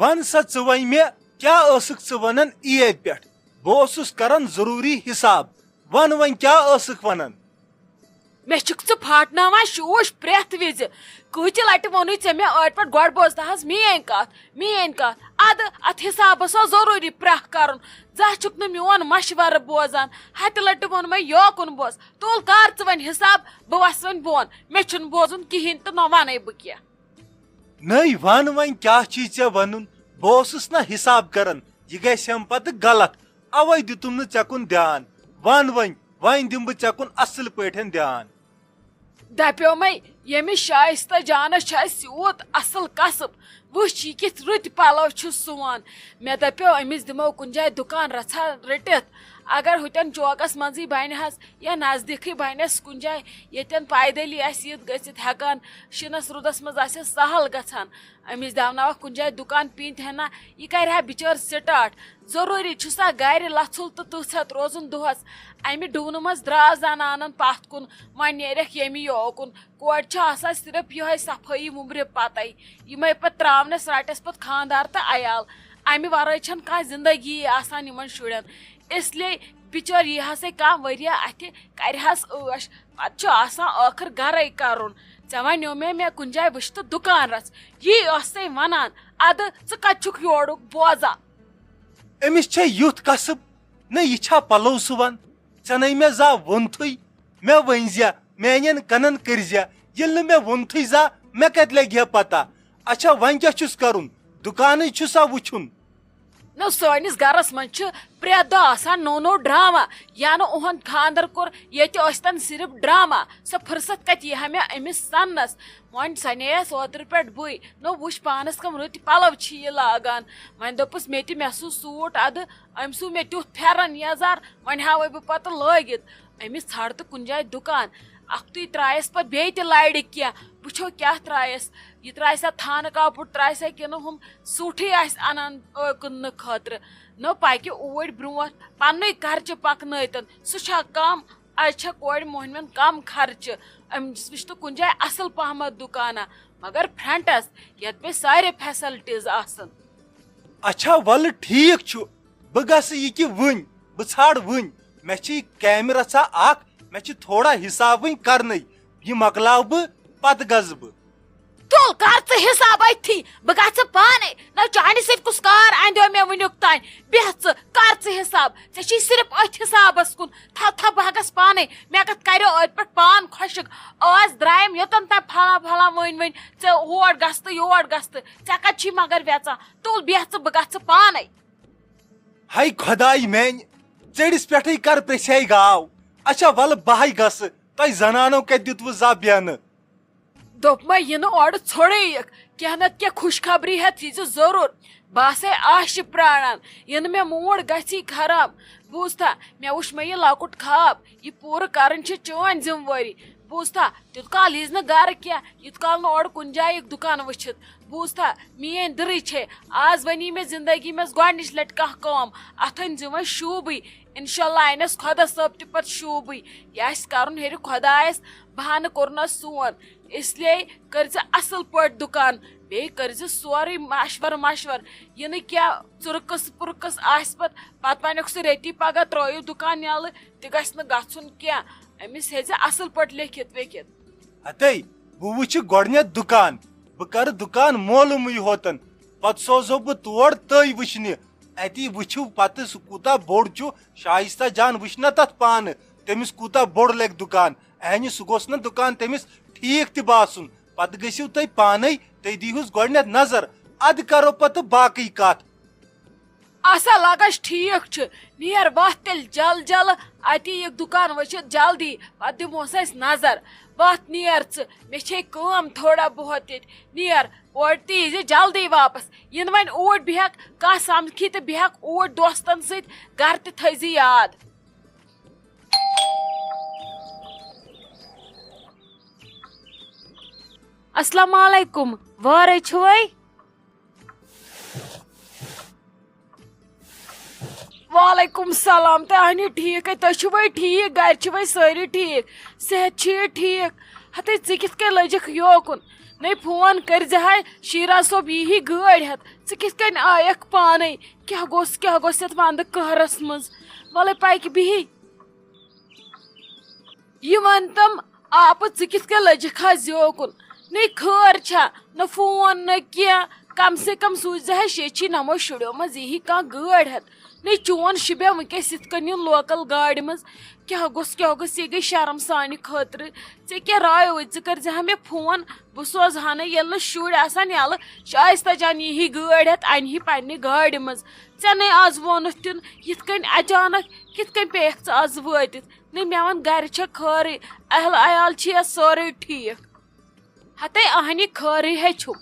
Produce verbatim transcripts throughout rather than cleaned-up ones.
وَن سا ژٕ وۄنۍ مےٚ، کیٛاہ ٲسٕکھ ژٕ وَنان عیٖد پٮ۪ٹھ؟ بہٕ اوسُس کران ضروٗری حساب۔ وَن وۄنۍ، کیٛاہ ٲسٕکھ وَنان؟ مےٚ چھُکھ ژٕ پھاٹناوان شوٗش پرٛٮ۪تھ وِزِ۔ کۭتہِ لَٹہِ ووٚنُے ژےٚ مےٚ ٲدۍ پٮ۪ٹھ، گۄڈٕ بوزتہٕ حظ میٛٲنۍ کَتھ، میٛٲنۍ کَتھ۔ اَدٕ اَتھ حسابَس اوس ضروٗری پرٛٮ۪کھ کَرُن۔ زانٛہہ چھُکھ نہٕ میون مَشوَرٕ بوزان۔ ہَتہِ لَٹہِ ووٚن مےٚ یوکُن بوز۔ تُل کر ژٕ وۄنۍ حساب، بہٕ وَسہٕ وۄنۍ بۄن۔ مےٚ چھُنہٕ بوزُن کِہیٖنۍ تہٕ نہ وَنَے بہٕ کینٛہہ۔ نٔے وَن وۄنۍ، کیٛاہ چھی ژےٚ وَنُن؟ بہٕ اوسُس نہ حساب کران، یہِ گژھِ ہم پتہٕ غلط، اوے دیُتُم نہٕ ژےٚ کُن دھیان۔ وَن وۄنۍ، وۄنۍ دِمہٕ بہٕ ژےٚ کُن اصل پٲٹھۍ دھیان۔ دَپیو مےٚ، ییٚمِس شایستہ جانس چھُ اَسہِ یوٗت اصل کسب، وٕچھ یہِ کِتھ رٕتۍ پلو چھُ سُوان۔ مےٚ دَپیو أمِس دِمو کُنہِ جایہِ دُکان رژھا رٔٹِتھ، اگر ہُتٮ۪ن چوکس منٛزٕے بنہِ حظ، یا نزدیٖکھٕے بنٮ۪س کُنہِ جایہِ، ییٚتٮ۪ن پیدٔلی آسہِ یِتھ گٔژھِتھ ہٮ۪کان، شِنَس رُدَس منٛز آسٮ۪س سہل گژھان۔ أمِس دیٛاوناوَکھ کُنہِ جایہِ دُکان پیٖنتہِ ہنا، یہِ کَرِ ہا بِچٲر سٹاٹ۔ ضروٗری چھُ سا گَرِ لَژھُل تہٕ تٕژھ ہٮ۪تھ روزُن دۄہَس؟ اَمہِ ڈوٗنہٕ منٛز درٛاو زَنانَن پَتھ کُن، وۄنۍ نیرٮ۪کھ ییٚمہِ یوکُن۔ کورِ چھِ آسان صرف یِہوٚے صفٲیی وُمبرِ پَتَے، یِمَے پَتہٕ ترٛاونَس رَٹٮ۪س پَتہٕ خانٛدار تہٕ عیال۔ اَمہِ وَرٲے چھَنہٕ کانٛہہ زِندگی آسان یِمَن شُرٮ۪ن۔ اس لیے بِچٲر یی ہسے کانٛہہ ؤریہ اَتھِ، کَرِ ہس عٲش، پَتہٕ چھُ آسان ٲخٕر گَرَے کَرُن۔ ژےٚ وَنیو مےٚ، مےٚ کُنہِ جایہِ وٕچھ تہٕ دُکان رَژھ، یی ٲسَے وَنان۔ اَدٕ ژٕ کَتہِ چھُکھ یورُک بوزان؟ أمِس چھےٚ یُتھ کسب، نہ یہِ چھا پَلو سُوان؟ ژےٚ نے مےٚ زانٛہہ ووٚنتھٕے۔ مےٚ ؤنۍ زِ، میٛانٮ۪ن کَنَن کٔرۍ زِ، ییٚلہِ نہٕ مےٚ ووٚنتھٕے زانٛہہ، مےٚ کَتہِ لَگہِ ہا پَتہ؟ اچھا، وۄنۍ کیٛاہ چھُس کَرُن؟ دُکانٕے چھُسا وٕچھُن؟ نو، سٲنِس گرس منٛز چھُ پرٛٮ۪تھ دۄہ آسان نوٚو نوٚو ڈرامہ۔ یا نہٕ اُہُنٛد خانٛدر کوٚر، ییٚتہِ ٲسۍ تن صرف ڈرامہ۔ سۄ فرصت کتہِ یی ہا مےٚ أمِس سننس؟ وۄنۍ سنییس اوترٕ پٮ۪ٹھ بٕے۔ نو، وٕچھ پانس کم رٕتۍ پلو چھِ یہِ لاگان۔ وۄنۍ دوٚپُس مےٚ تہِ، مےٚ سُو سوٗٹ ادٕ، أمۍ سُو مےٚ تیُتھ پھٮ۪رن یزار، وۄنۍ ہاوے بہٕ پتہٕ لٲگِتھ۔ أمِس ژھانٛڈ تہٕ کُنہِ جایہِ دُکان۔ اکھتُے ترٛایس پتہٕ بیٚیہِ تہِ لرِ کینٛہہ، وٕچھو کیٛاہ ترٛایس۔ یہِ ترٛایہِ سا تھانہٕ کاپُر ترٛایہِ سا کِنہٕ ہُم سوٗٹھٕے آسہِ اَنان، آ، کٕننہٕ خٲطرٕ۔ نہ پَکہِ اوٗرۍ برٛونٛٹھ، پَننُے خرچہٕ پَکنٲوتَن۔ سُہ چھا کَم؟ اَز چھےٚ کورِ مۄہنوٮ۪ن کَم خرچہٕ۔ أمِس وٕچھ تہٕ کُنہِ جایہِ اَصٕل پَہمَتھ دُکانہ، مگر فرٛنٛٹَس، یَتھ بیٚیہِ سارے فیسَلٹیٖز آسَن۔ اچھا، وَلہٕ ٹھیٖک چھُ، بہٕ گژھٕ یہِ کہِ وٕنۍ، بہٕ ژھانٛڈٕ وٕنۍ۔ مےٚ چھِ یہِ کامہِ رژھا اَکھ، مےٚ چھِ تھوڑا حِساب وٕنۍ کَرنَے، یہِ مۄکلاو بہٕ، پَتہٕ گژھٕ بہٕ۔ تُل، کر ژٕ حساب أتھی، بہٕ گژھٕ پانے۔ نہ، چانہِ سۭتۍ کُس کار اندیو مےٚ وٕنیُک تام؟ بیٚہہ ژٕ، کر ژٕ حساب۔ ژےٚ چھُے صرف أتھۍ حسابس کُن۔ تھو، تھو، بہٕ ہا گژھٕ پانے۔ مےٚ کتھ کریو أتھۍ پٮ۪ٹھ پان خۄشک؟ آز درٛایم یوٚتن تام پھلان پھلان، وٲنۍ وٲنۍ ژےٚ ہور گژھ تہٕ یور گژھ تہٕ۔ ژےٚ کتہِ چھُے مگر وٮ۪ژان؟ تُل، بیٚہہ ژٕ، بہٕ گژھٕ پانے۔ ہاے خۄداے میانہِ، ژٔرِس پٮ۪ٹھٕے کر پرٛژھے گاو۔ اچھا، ولہٕ بہے گژھٕ، تۄہہِ زنانو کتہِ دیُتوٕ زا بیٚنہٕ؟ دوٚپمَے، یِنہٕ اورٕ ژھوٚرٕے یِکھ، کینٛہہ نَتہٕ کینٛہہ خوشخبری ہٮ۪تھ ییٖزِ ضروٗر۔ بہٕ آسَے آشہِ پرٛاران، یِنہٕ مےٚ موٗڈ گژھی خراب۔ بوٗزتھا، مےٚ وُچھ مےٚ یہِ لۄکُٹ خواب، یہِ پوٗرٕ کَرٕنۍ چھِ چٲنۍ ذِمہٕ وٲری۔ بوٗزتھا، تیوٗت کال ییٖزِ نہٕ گَرٕ کینٛہہ، یوٗت کال نہٕ اورٕ کُنہِ جایہِ یِکھ دُکان وٕچھِتھ۔ بوٗزتھا، میٛٲنۍ دٕرٕے چھے، آز وَنی مےٚ زِندگی منٛز گۄڈٕنِچ لَٹہِ کانٛہہ کٲم، اَتھ أنۍ زِ وۄنۍ شوٗبٕے۔ اِنشاء اللہ اَنٮ۪س خۄدا صٲب تہِ پَتہٕ شوٗبٕے۔ یہِ آسہِ کَرُن ہیٚرِ خۄدایَس، بہانہٕ کوٚرنَس سون۔ اس لیے کٔرۍ زِ اَصٕل پٲٹھۍ دُکان، بیٚیہِ کٔرۍ زِ سورُے مَشوَر مَشوَر۔ یہِ نہٕ کینٛہہ ژُرکٕس پُرکٕس آسہِ پَتہٕ، پَتہٕ وَنٮ۪کھ سُہ ریٚتی پَگاہ ترٛٲیِو دُکان یَلہٕ، تہِ گژھِ نہٕ گژھُن کینٛہہ۔ أمِس ہیٚزِ اَصٕل پٲٹھۍ لیکھِتھ ویکھِتھ۔ ہتے، بہٕ وٕچھِ گۄڈٕنٮ۪تھ دُکان، بہٕ کَرٕ دُکان معلوٗمٕے ہوتَن، پَتہٕ سوزو بہٕ تور تُہۍ وٕچھنہِ۔ اَتی وٕچھِو پَتہٕ سُہ کوٗتاہ بوٚڑ چھُ، شایستہ جان وٕچھِ نہ تَتھ پانہٕ، تٔمِس کوٗتاہ بوٚڑ لَگہِ دُکان۔ اَہنہِ، سُہ گوٚژھ نہٕ دُکان تٔمِس ٹھیٖک تہِ باسُن۔ پَتہٕ گٔژھِو تُہۍ پانَے، تُہۍ دیٖہُس گۄڈٕنٮ۪تھ نظر، اَدٕ کَرو پَتہٕ باقٕے کَتھ۔ اَسا لَگَس ٹھیٖک چھُ، نیر وَتھ تیٚلہِ جل جل، اَتی یِکھ دُکان وٕچھِتھ جلدی، پَتہٕ دِموس أسۍ نظر۔ وَتھ نیر ژٕ، مےٚ چھے کٲم تھوڑا بہت ییٚتہِ، نیر۔ اورٕ تہِ ییٖزِ جلدی واپس۔ یِنہٕ وۄنۍ اوٗرۍ بیٚہکھ کانٛہہ سمکھی تہٕ بیٚہکھ اوٗرۍ دوستن سۭتۍ، گرٕ تہِ تھٲیزِ یاد۔ السلام علیکم، وارے چھُوے؟ وعلیکم السلام۔ تُہۍ اہنہِ ٹھیٖک ہے؟ تُہۍ چھِوٕ ٹھیٖک؟ گرِ چھِوٕ سٲری ٹھیٖک؟ صحت چھُ یہِ ٹھیٖک؟ ہتے ژٕ کِتھ کٔنۍ لٔجِکھ یوکُن؟ نے فون کٔرۍ زِ ہاے، شیرا صٲب یی ہی گٲڑۍ ہٮ۪تھ۔ ژٕ کِتھ کٔنۍ آیکھ پانے؟ کیٛاہ گوٚژھ، کیٛاہ گوٚژھ یتھ ونٛدٕ قہرس منٛز؟ وَلے پکہِ بِہی۔ یہِ وَن تم، آپہٕ ژٕ کِتھ کٔنۍ لٔجِکھ ہا زیوکُن؟ نے خٲر چھا، نہ فون، نہ کینٛہہ۔ کم سے کم سوٗزِ زِ ہا شیچھی نمو شُرٮ۪و منٛز یی ہی کانٛہہ گٲڑۍ ہٮ۪تھ۔ نے چون شُبیا وٕنکیٚس یِتھ کٔنۍ یُن لوکل گاڑِ منٛز۔ کیٛاہ گوٚژھ، کیٛاہ گوٚژھ، یہِ گٔے شرم سانہِ خٲطرٕ۔ ژےٚ کیٛاہ راے وٲتۍ؟ ژٕ کٔرۍ زِ ہا مےٚ فون، بہٕ سوزٕ ہا نہٕ ییٚلہِ نہٕ شُرۍ آسان یَلہٕ۔ شایستہ جان یی ہی گٲڑۍ ہٮ۪تھ، اَنہِ ہی پننہِ گاڑِ منٛز۔ ژےٚ نے آز ووٚنُتھ تہِ نہٕ، یِتھ کٔنۍ اچانک کِتھ کٔنۍ پیٚیَکھ ژٕ آز وٲتِتھ؟ نے مےٚ وَن، گَرِ چھےٚ خٲرٕے، اہل عیال چھِیا سورُے ٹھیٖک؟ ہتے اہنہِ خٲرٕے ہے چھُم۔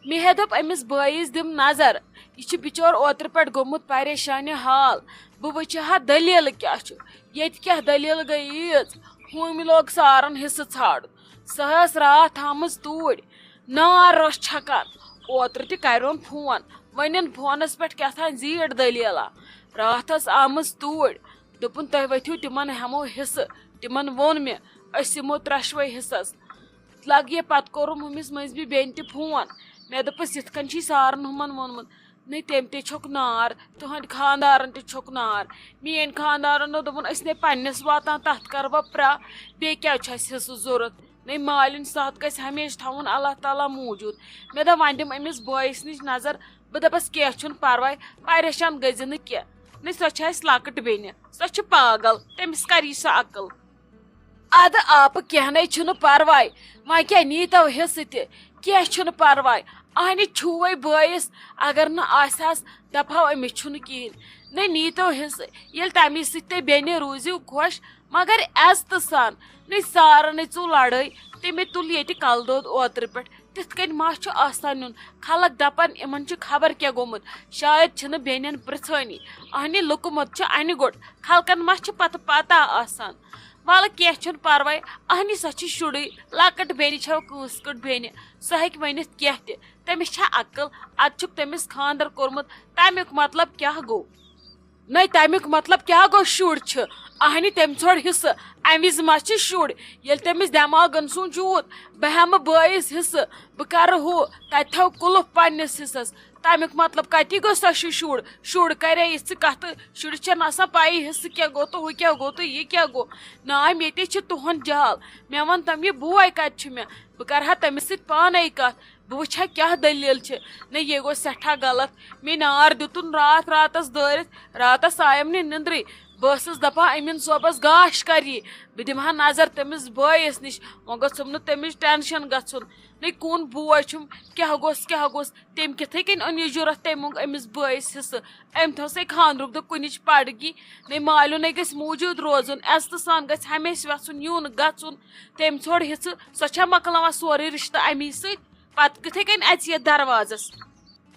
مےٚ ہے دوٚپ أمِس بٲیِس دِم نظر، یہِ چھُ بِچور اوترٕ پٮ۪ٹھ گوٚمُت پریشانہِ حال۔ بہٕ وٕچھِ ہا دٔلیٖل کیٛاہ چھُ، ییٚتہِ کیٛاہ دٔلیٖل گٔے ییٖژ۔ ہُمہِ لوگ سارن حصہٕ ژھانٛڈُن۔ سۄ ٲس راتھ آمٕژ توٗرۍ، نار ٲس چھکان۔ اوترٕ تہِ کریون فون، وۄنۍ یِن فونس پٮ۪ٹھ کیٛاہ تام زیٖٹھ دٔلیٖلہ۔ راتھ ٲس آمٕژ توٗرۍ، دوٚپُن، "تُہۍ ؤتھِو، تِمن ہٮ۪مو حصہٕ۔" تِمن ووٚن مےٚ، "أسۍ یِمو ترٛٮ۪شوَے حصس۔" لگہِ پتہٕ کوٚرُم ہُمِس مٔنٛزمہِ بیٚنہِ تہِ فون۔ مےٚ دوٚپُس، "یِتھ کٔنۍ چھُے سارن ہُمن ووٚنمُت۔" "نٔے، تٔمۍ تہِ چھوٚک نار، تُہنٛدِ خانٛدارن تہِ چھوٚک نار۔ میٛٲنۍ خانٛدارن دوٚپ، دوٚپُن، أسۍ نے پننِس واتان، تتھ کرٕ بہٕ پرٛا، بیٚیہِ کیٛازِ چھُ اَسہِ حصہٕ ضروٗرت؟" نٔے، مالِنۍ ساتھ گژھِ ہمیشہِ تھاوُن اللہ تعالیٰ موٗجوٗد۔ مےٚ دوٚپ، "وۄنۍ دِم أمِس بٲیِس نِش نظر، بہٕ دَپَس کینٛہہ چھُنہٕ پَرواے، پریشان گٔژھزِ نہٕ کینٛہہ۔ نٔے، سۄ چھِ اَسہِ لۄکٕٹ بیٚنہِ، سۄ چھِ پاگل، تٔمِس کَر یی سۄ عقل؟" اَدٕ آپہٕ، کینٛہہ نَے چھُنہٕ پَرواے، وۄنۍ کیٛاہ نیٖتو حصہٕ تہِ، کینٛہہ چھُنہٕ پَرواے۔ اَہنہِ چھُوے بٲیِس، اگر نہٕ آسہِ ہَس، دَپہو أمِس چھُنہٕ کِہیٖنۍ۔ نٔے، نیٖتو حصہٕ، ییٚلہِ تَمی سۭتۍ تُہۍ بیٚنہِ روٗزِو خۄش، مگر عزتہٕ سان۔ نٔے، سارنٕے ژوٚل لڑٲے، تٔمۍ تُل ییٚتہِ کلہٕ دود اوترٕ پٮ۪ٹھ۔ تِتھ کٔنۍ ما چھُ آسان نیُن؟ خلق دپان، یِمن چھُ خبر کیٛاہ گوٚمُت، شاید چھِنہٕ بیٚنٮ۪ن پرژھٲنی۔ اہنہِ لوٚکمُت چھُ انہِ گوٚٹ، خلقن ما چھِ پتہٕ پتہ آسان؟ وَلہٕ، کینٛہہ چھُنہٕ پرواے، اہنہِ سۄ چھِ شُرٕے، لۄکٕٹ بیٚنہِ چھَو کٲنٛسہِ کٔٹ بیٚنہِ، سۄ ہیٚکہِ ؤنِتھ کینٛہہ تہِ۔ تٔمِس چھا عقل؟ ادٕ چھُکھ تٔمِس خانٛدر کوٚرمُت، تمیُک مطلب کیٛاہ گوٚو؟ نَے، تَمیُک مطلب کیٛاہ گوٚو؟ شُر چھُ۔ اَہنہِ، تٔمۍ ژھوٚڑ حصہٕ۔ اَمہِ وِزِ ما چھِ شُر؟ ییٚلہِ تٔمِس دٮ۪ماغ گژھُن چھُ یوٗت، بہٕ ہٮ۪مہٕ بٲیِس حصہٕ، بہٕ کَرٕ ہُہ، تَتہِ تھاو قُلُف پنٛنِس حصَس۔ تَمیُک مطلب کَتی گوٚو؟ سۄ چھِ شُر۔ شُر کَرے یِژھٕ کَتھٕ؟ شُرِس چھَنہٕ آسان پَیی حصہٕ کیٛاہ گوٚو تہٕ ہُہ کیٛاہ گوٚو تہٕ یہِ کیٛاہ گوٚو۔ نام ییٚتے چھِ تُہُنٛد جال۔ مےٚ وَن تَم، یہِ بوے کَتہِ چھُ مےٚ؟ بہٕ کَرٕ ہا تٔمِس سۭتۍ پانَے کَتھ۔ بہٕ وٕچھِ ہا کیٛاہ دٔلیٖل چھِ۔ نہ، یہِ گوٚو سٮ۪ٹھاہ غلط۔ مےٚ نار دیُتُن راتھ راتَس دٲرِتھ۔ راتَس آیم نہٕ نِندرٕے۔ بہٕ ٲسٕس دَپان، أمیٖن صٲبَس گاش کَر یی۔ بہٕ دِمہٕ ہا نظر تٔمِس بٲیِس نِش۔ وۄنۍ گوٚژھُم نہٕ تٔمِس ٹٮ۪نشَن گژھُن۔ نَے، کُن بوے چھُم، کیٛاہ گوٚژھ، کیٛاہ گوٚژھ؟ تٔمۍ کِتھَے کٔنۍ اوٚن یہِ جُرَتھ، تٔمۍ موٚنگ أمِس بٲیِس حِصہٕ۔ أمۍ تھٲو سَے خانٛدرُک دۄہ کُنِچ پَڑگی۔ نَے، مالیُن نے گژھِ موٗجوٗد روزُن، عزتہٕ سان گژھِ ہمیشہِ وٮ۪ژھُن یُن گژھُن۔ تٔمۍ ژھوٚڑ حِصہٕ، سۄ چھا مۄکلاوان سورُے رِشتہٕ اَمی سۭتۍ؟ پتہٕ کِتھَے کٔنۍ اَژِ یَتھ دروازَس؟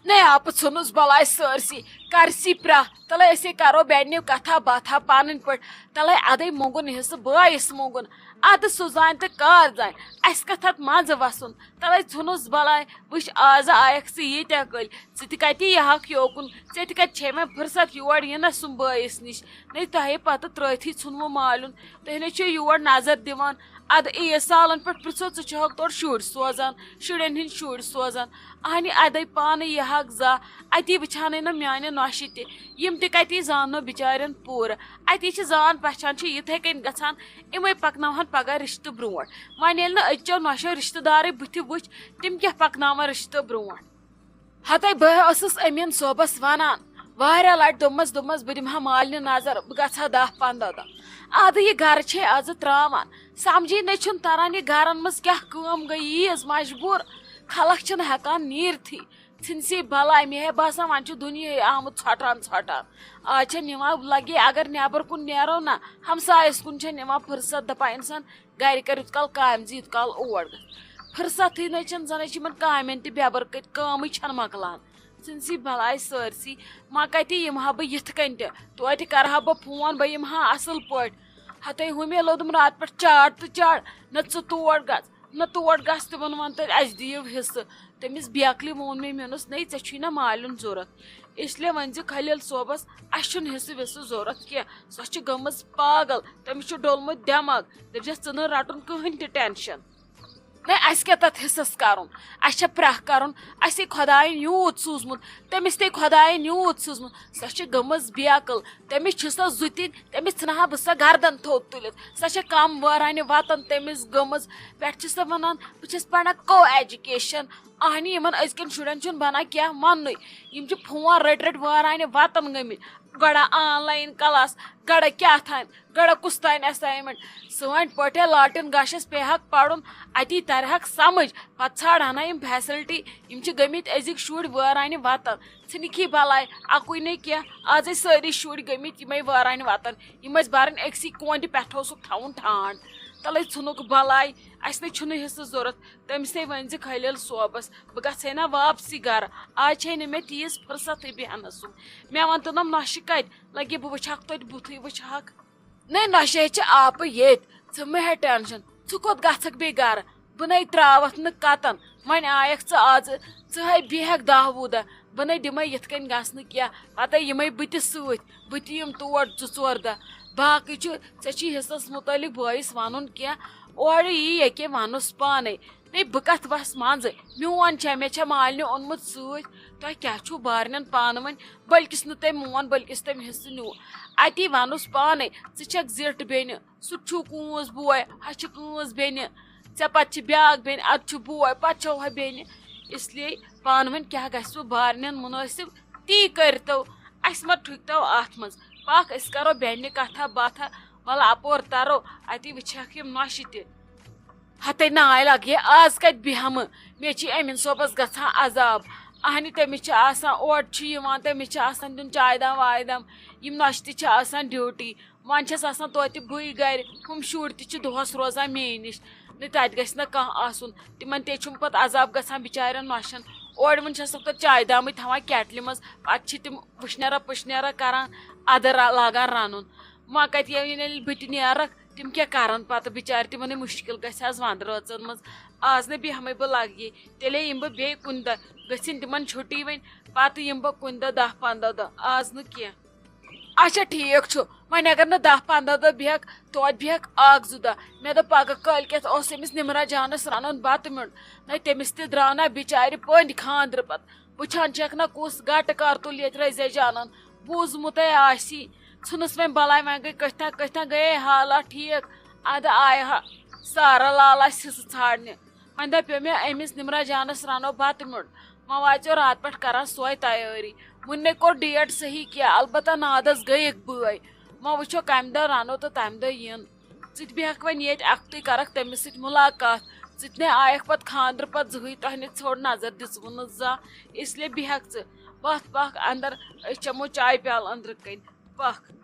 نَے، آپہٕ ژھٕنُس بَلاے سٲرسٕے، کَرسی پرٛاہ۔ تَلَے أسے کَرو بیٚنہِ کَتھا باتھا پَنٕنۍ پٲٹھۍ۔ تَلَے اَدَے موٚنٛگُن حِصہٕ بٲیِس موٚنٛگُن۔ اَدٕ سُہ زانہِ تہٕ کار زانہِ، اَسہِ کَتھ اَتھ منٛزٕ وَسُن؟ تَلَے ژھٕنُس بَلاے۔ وٕچھ، آزٕ آیَکھ ژٕ ییٖتیٛاہ کٲلۍ، ژٕ تہِ کَتہِ یی ہاکھ یوکُن؟ ژےٚ تہِ کَتہِ چھے مےٚ فُرصت یور یِنَس سُم بٲیِس نِش؟ نَے، تۄہے پَتہٕ ترٛٲتھٕے ژھُنوُ مالیُن۔ تُہۍ نے چھِو یور نظر دِوان۔ اَدٕ عیٖد سالَن پٮ۪ٹھ پِرٛژھو، ژٕ چھُہَکھ تورٕ شُرۍ سوزان، شُرٮ۪ن ہِنٛدۍ شُرۍ سوزان۔ اَہنہِ، اَدَے پانہٕ یہِ ہاکھ زا، اَتی وٕچھِ ہَنَے نہ میٛانہِ نۄشہِ تہِ۔ یِم تہِ کَتی زاننو بِچارٮ۪ن پوٗرٕ۔ اَتی چھِ زان پہچان چھِ یِتھَے کٔنۍ گژھان، یِمَے پَکناوہَن پَگاہ رِشتہٕ برٛونٛٹھ۔ وۄنۍ ییٚلہِ نہٕ أزچو نۄشو رِشتہٕ دارٕے بٕتھِ وٕچھ، تِم کیٛاہ پَکناوَن رِشتہٕ برٛونٛٹھ؟ ہتے بہٕ ٲسٕس أمیٖن صٲبَس وَنان، واریاہ لَٹہِ دوٚپمَس، دوٚپمَس، "بہٕ دِمہٕ ہا مالنہِ نظر، بہٕ گژھٕ ہا دَہ پنٛداہ دۄہ۔" اَدٕ یہِ گَرٕ چھے آزٕ ترٛاوان، سَمجھی نَے چھُنہٕ تَران یہِ گَرَن منٛز کیٛاہ کٲم گٔے ییٖژ مجبوٗر، خلق چھِنہٕ ہٮ۪کان نیٖرتھٕے۔ ژھٕنسی بَلاے، مےٚ ہے باسان وۄنۍ چھُ دُنیاہٕے آمُت ژھۄٹان ژھۄٹان۔ آز چھَنہٕ یِوان لَگے اگر نٮ۪بَر کُن نیرو نہ، ہمسایَس کُن چھَنہٕ یِوان فُرصت، دَپان اِنسان گرِ کر یُت کال کامہِ زِ یُت کال اور گژھ۔ فرصتٕے نَے چھَنہٕ، زَنَے چھِ یِمَن کامٮ۪ن تہِ بٮ۪بَر کٔرِتھ، کٲمٕے چھَنہٕ مۄکلان۔ ژھٕنسی بَلاے سٲرسٕے، ما کَتہِ یِمہٕ ہا بہٕ یِتھ کٔنۍ تہِ، توتہِ کَرٕ ہا بہٕ فون، بہٕ یِمہٕ ہا اَصٕل پٲٹھۍ۔ ہَتَے ہُمے لوٚدُم راتہٕ پٮ۪ٹھ چاڑ تہٕ چاڑ، نہ ژٕ تور گژھ، نہ تور گژھ تِمن وَن تیٚلہِ اَسہِ دِیِو حصہٕ۔ تٔمِس بیکلی ووٚن مےٚ، مےٚ ووٚنُس، "نَے، ژےٚ چھُے نہ مالیُن ضوٚرَتھ، اس لیے ؤنۍ زِ خلیل صٲبَس، اَسہِ چھُنہٕ حصہٕ وِصہٕ ضوٚرَتھ کینٛہہ، سۄ چھِ گٔمٕژ پاگل، تٔمِس چھُ ڈوٚلمُت دٮ۪ماغ، دٔپۍزٮ۪س ژٕ نہٕ رَٹُن کٕہٕنۍ تہِ ٹٮ۪نشَن۔" نَے، اَسہِ کیٛاہ تَتھ حصَس کَرُن؟ اَسہِ چھا پرٛکھ کَرُن؟ اَسے خۄدایَن یوٗت سوٗزمُت، تٔمِس تے خۄدایَن یوٗت سوٗزمُت، سۄ چھِ گٔمٕژ بیکل۔ تٔمِس چھِ سۄ زُتِنۍ، تٔمِس ژھٕنہٕ ہا بہٕ سۄ گردن تھوٚد تُلِتھ۔ سۄ چھےٚ کم وٲرانہِ وطن تٔمِس گٔمٕژ۔ پٮ۪ٹھٕ چھِ سۄ وَنان، "بہٕ چھَس پَران co education۔" اہنہِ، یِمَن أزکٮ۪ن شُرٮ۪ن چھُنہٕ بَنان کینٛہہ وَننُے۔ یِم چھِ فون رٔٹۍ رٔٹۍ وٲرانہِ وطن گٔمٕتۍ۔ گۄڈٕ online class، گۄڈٕ کیٛاہ تھام، گۄڈٕ کُس تام assignment۔ سٲنۍ پٲٹھۍ لالٹین گاشَس پیٚیہِ ہاکھ پَرُن، اَتی تَرِ ہاکھ سَمٕجھ۔ پَتہٕ ژھانٛڈ ہنا یِم facility۔ یِم چھِ گٔمٕتۍ أزِکۍ شُرۍ وٲرانہِ وطن۔ ژھٕنِکھ یہِ بلاے، اَکُے نَے کینٛہہ، آز ٲسۍ سٲری شُرۍ گٔمٕتۍ یِمَے وٲرانہِ وطن۔ یِم ٲسۍ بَران أکسٕے کونٛڈِ پٮ۪ٹھ اوسُکھ تھاوُن ٹھانٛڈ۔ تَلَے ژھٕنُکھ بلاے، اَسہِ نَے چھُنہٕ حصہٕ ضوٚرَتھ۔ تٔمِس ہے ؤنۍ زِ خلیل صٲبَس، بہٕ گژھٕ ہے نہ واپسٕے گَرٕ۔ آز چھے نہٕ مےٚ تیٖژ فرصتٕے بیٚہنَس سُمب۔ مےٚ وَن تہٕ نۄم نۄشہِ کَتہِ لَگہِ، بہٕ وٕچھِ ہاکھ توتہِ بُتھٕے وٕچھِ ہاکھ۔ نَے، نۄشہِ ہے چھِ آپہٕ ییٚتۍ، ژٕ مہٕ ہے tension۔ ژٕ کوٚت گژھکھ بیٚیہِ گرٕ؟ بہٕ نَے تراوَتھ نہٕ کَتَن۔ وۄنۍ آیَکھ ژٕ آز، ژٕ ہے بیٚہکھ دَہ وُہ دۄہ۔ بہٕ نَے دِمَے یِتھ کٔنۍ گژھنہٕ کینٛہہ۔ پَتہٕ یِمَے بہٕ تہِ سۭتۍ، بہٕ تہِ یِم تور زٕ ژور دۄہ۔ باقٕے چھُ، ژےٚ چھی حصَس مُتعلِق بٲیِس وَنُن کینٛہہ۔ اورٕ یی ییٚکیٛاہ وَنُس پانَے۔ نَے، بہٕ کَتھ وَس منٛزٕ؟ میون چھا، مےٚ چھا مالنہِ اوٚنمُت سۭتۍ؟ تۄہہِ کیٛاہ چھُو بارنٮ۪ن پانہٕ ؤنۍ؟ بٔلکِس نہٕ تٔمۍ مون، بٔلکِس تٔمۍ حصہٕ نیوٗ۔ اَتی وَنُس پانَے، ژٕ چھَکھ زِٹھ بیٚنہِ، سُہ چھُ کٲنٛس بوے، ہۄ چھِ کٲنٛس بیٚنہِ، ژےٚ پَتہٕ چھِ بیٛاکھ بیٚنہِ، اَدٕ چھُ بوے، پَتہٕ چھَو ہۄ بیٚنہِ۔ اس لیے پانہٕ ؤنۍ کیٛاہ گژھِوٕ بارنٮ۪ن مُنٲسِب، تی کٔرۍتو۔ اَسہِ مہ ٹھُکۍتو اَتھ منٛز۔ پَکھ، أسۍ کَرو بیٚنہِ کَتھا باتھا، وَلہٕ اَپور تَرو، اَتی وٕچھَکھ یِم نۄشہِ تہِ۔ ہتے ناے لگہِ آز کتہِ بیہمہٕ؟ مےٚ چھِ أمِن صٲبس گژھان عذاب۔ اہنہِ، تٔمِس چھِ آسان، اورٕ چھُ یِوان، تٔمِس چھِ آسان دیُن چاے دام واے دام۔ یِم نۄشہِ تہِ چھِ آسان duty۔ وۄنۍ چھَس آسان توتہِ بٕے گرِ۔ ہُم شُرۍ تہِ چھِ دۄہس روزان مے نِش۔ نہٕ تتہِ گژھِ نہ کانٛہہ آسُن۔ تِمن تہِ چھُم پتہٕ عذاب گژھان بِچارٮ۪ن نۄشن۔ اورٕ وۄنۍ چھَسکھ تَتھ چاے دامٕے تھاوان کیٹلہِ منٛز۔ پتہٕ چھِ تِم وٕشنیرا پٕشنیرا کران، ادٕ را-، لاگان رنُن۔ وۄنۍ کتہِ ییٚلہِ، ییٚلہِ بہٕ تہِ نیرکھ، تِم کیٛاہ کرن پتہٕ بِچارِ؟ تِمن ہے مُشکِل گژھِ آز ونٛدٕ رٲژن منٛز۔ آز نہٕ بیٚہمے بہٕ لگہِ، تیٚلے یِمہٕ بہٕ بیٚیہِ کُنہِ دۄہ۔ گٔژھِنۍ تِمن چھُٹی وۄنۍ، پتہٕ یِمہٕ بہٕ کُنہِ دۄہ دَہ پنٛداہ دۄہ، آز نہٕ کینٛہہ۔ اچھا، ٹھیٖک چھُ، وۄنۍ اگر نہٕ دَہ پنٛداہ دۄہ بیٚہکھ، توتہِ بیٚہکھ اکھ زٕ دۄہ۔ مےٚ دوٚپ، پگاہ کٲلۍ کٮ۪تھ اوس أمِس نِمرا جانس رنُن بتہٕ میوٚنٛڈ۔ نَے، تٔمِس تہِ درٛاو نہ بِچارِ پٔنٛدۍ خانٛدرٕ پتہٕ۔ وٕچھان چھَکھ نہ کُس گٹہٕ کر تُل ییٚتہِ رزیا جانن۔ بوٗزمُتَے آسی۔ ژھٕنُس وۄنۍ بلاے، وۄنۍ گٔے کٔتھۍ تام کٔتھۍ تام گٔیے حالات ٹھیٖک۔ ادٕ آیہِ ہا سارا لال آسہِ حصہٕ ژھانڈنہِ۔ وۄنۍ دپیو مےٚ أمِس نمرا جانس رنو بتہٕ میوٚنٛڈ۔ وۄنۍ واتیو راتہٕ پٮ۪ٹھ کران سۄے تیٲری۔ وُنہِ نے کوٚر date صحیح کینٛہہ، البتہ نادس گٔیکھ بٲے۔ وۄنۍ وٕچھو کمہِ دۄہ رنو تہٕ تمہِ دۄہ یِن۔ ژٕ تہِ بیٚہکھ وۄنۍ ییٚتہِ، اکھتُے کرکھ تٔمِس سۭتۍ مُلاقات۔ ژٕ تہِ نے آیکھ پتہٕ خانٛدرٕ پتہٕ زٕہٕے، تۄہہِ نے ژھوٚڑ نظر دِژوٕ نہٕ زانٛہہ، اس لیے بیٚہکھ ژٕ۔ وۄتھ پکھ اندر، أسۍ چمو چایہِ پیالہٕ أنٛدرٕ کنۍ۔ پکھ۔